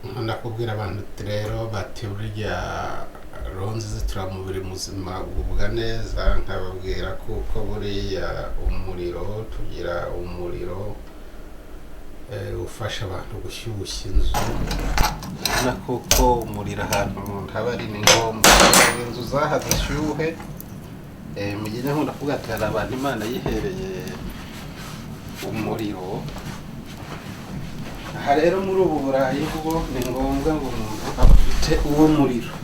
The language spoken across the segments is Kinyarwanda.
Nkunda kubwira abantu uti rero, bati burya roho nziza itura mubiri muzima ugubwa neza. Nkababwira kuko buriya umuriro, tugira umuriro ufasha abantu gushyushya inzu. Ubona kuko umuriro ahantu umuntu aba ari ni ngombwa kugira ngo inzu zaha zishyuhe. Mu gihe nkunda kuvuga ati hari abantu Imana yihereye umuriro. Aha rero muri ubu Burayi bwo ni ngombwa ngo umuntu aba afite uwo muriro.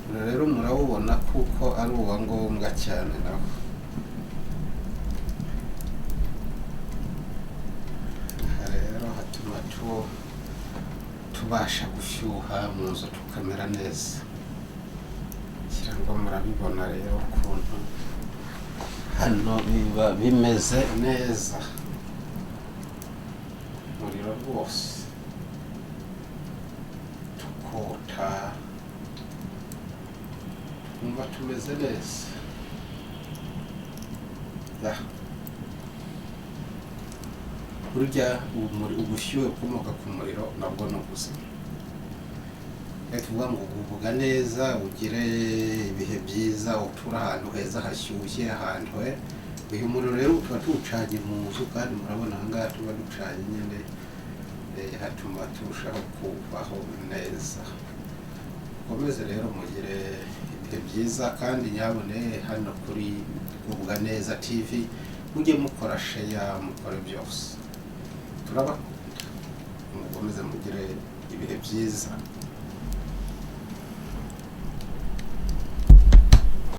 Umuriro rero murawubona kuko ari uwa ngombwa cyane nawo. Aha rero hatuma tubasha gushyuha mu nzu tukamera neza. Ngira ngo murabibona rero ukuntu hano biba bimeze neza, umuriro rwose tukota twumva tumeze neza. Ya. Burya ubushyuhe bukomoka ku muriro nabwo ni ubuzima. Reka tuvuga ngo ugubwa neza, ugire ibihe byiza, uture ahantu heza hashyushye, ahantu he. Uyu muriro rero tuba tuwucanye mu nzu, kandi murabona aha ngaha tuba ducanye nyine, hatuma turushaho kubaho neza. Mukomeze rero mugire ibihe byiza, kandi nyabune hano kuri Gubwa Neza TV mujye mukora share, mukore byose, turabakunda. Mukomeze mugire ibihe byiza.